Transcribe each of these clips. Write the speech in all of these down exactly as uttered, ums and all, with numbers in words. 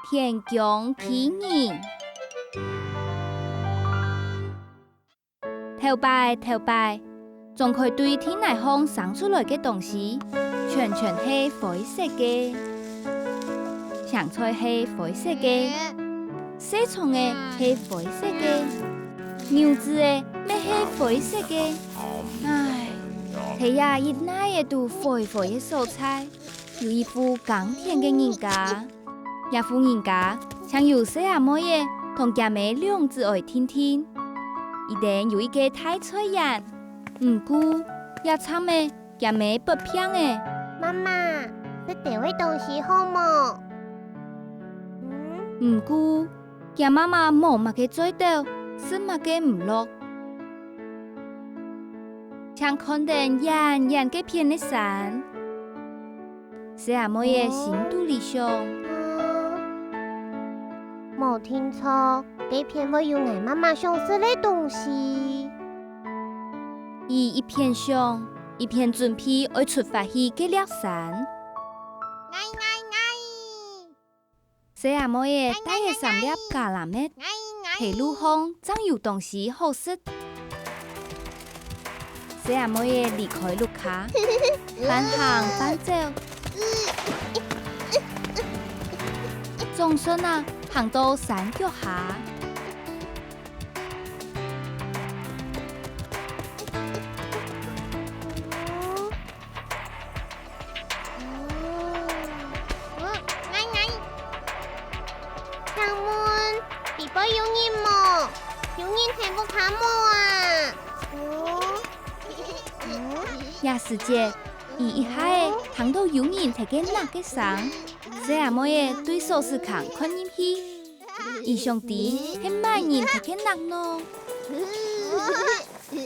田薑欺人。頭擺，頭擺，張開對地泥項生出來个東西，全全係灰色个。青菜係灰色个，細蟲仔係灰色个，牛屎仔乜係灰色个。唉，在這一泥仔肚灰灰个所在， 有一戶耕田个人家，這戶人家淨有細阿妹仔同厥姆兩子哀定定。佢等有一個大菜園，毋過這站仔厥姆發病咧。媽媽，食兜仔東西好無？嗯？毋過厥媽媽無麼个嘴斗，食麼个毋落。淨看等遠遠該片个山。 細阿妹仔心肚裡想：無定著，該片會有𠊎媽媽想食个東西。佢一片想，一片準備愛出發去該粒山。細阿妹仔帶了三粒加拉乜，在路項正有東西好食。 細阿妹仔離開屋下，半行半走，總算啊，行到山腳下。哦，𠊎，𠊎，請問，裡背有人無？有人在屋下無啊？哦，哦。這時節，佢一下仔聽到有人在該拿个聲，細阿妹仔對鎖匙孔看入去，佢想知係麼人在該拿呢？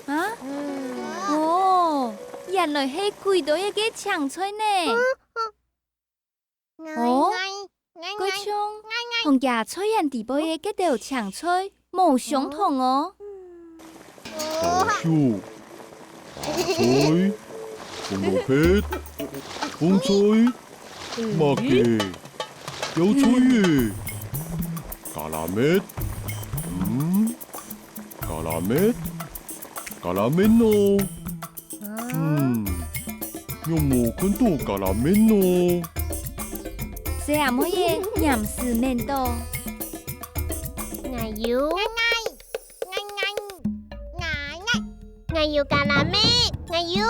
啊？哦，原來係幾多个青菜呢！ 哦，該像同厥菜園底背个該兜青菜無相同哦。大樹、大菜、紅蘿蔔、紅菜、麼个？吊菜仔、加拉乜，嗯，加拉乜，加拉乜哦。 嗯，仰無看到加拉乜呢？細阿妹仔黏時愐到。𠊎有。𠊎，𠊎，𠊎，𠊎，𠊎有加拉乜，𠊎有。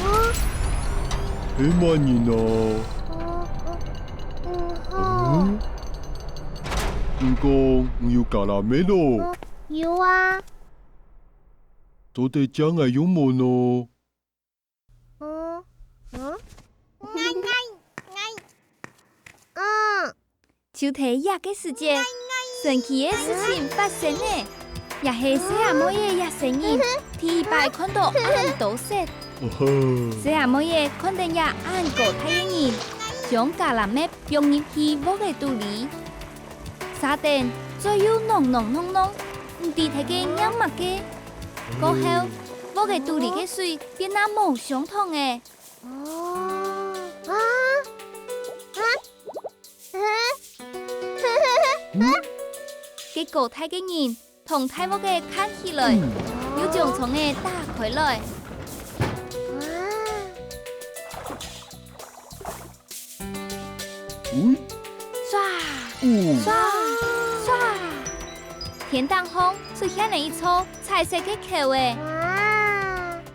啊？係麼人啊？哦，哦，嗯，好。嗯？你講你有加拉乜咯？哦，有啊。 做得借𠊎用無呢？嗯？嗯？嗯。就在這个時節，神奇个事情發生了。這係細阿妹仔這生人第一擺看到恁多色。哦吼。細阿妹仔看等這恁高大个人，將加拉乜放入去鑊个肚裡。 沙等嘴又噥噥噥噥，毋知在該唸麼个。過後，鑊个肚裡个水變啊無相同了。哦，啊，啊，啊，該高大个人同大鑊个看起來，又將窗仔打開來。啊。 喂。唰，哦。唰，唰。天頂項出現了一座彩色个球仔。哇。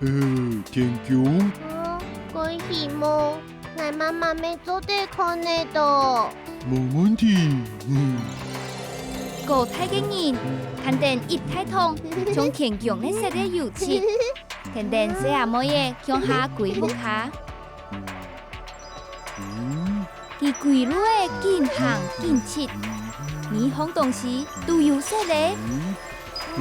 呃，天弓。哦，該希望𠊎媽媽乜做得看得到。無問題。嗯。高大个人，牽等一大桶像天弓个色个油漆，牽等細阿妹仔共下歸屋下。 嗯。佢歸路仔緊行緊俐，每項東西都有色咧。嗯。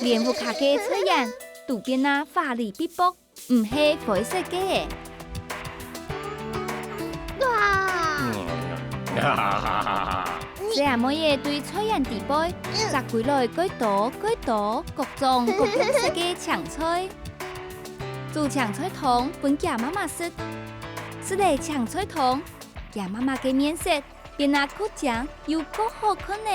連屋下个菜園都變啊花哩嗶啵，毋係灰色个。哇！細阿妹仔對菜園底背摘歸來蓋多蓋多各種各樣色个青菜。煮青菜湯分厥媽媽食。食了青菜湯，厥媽媽个面色變啊較靚又較好看呢。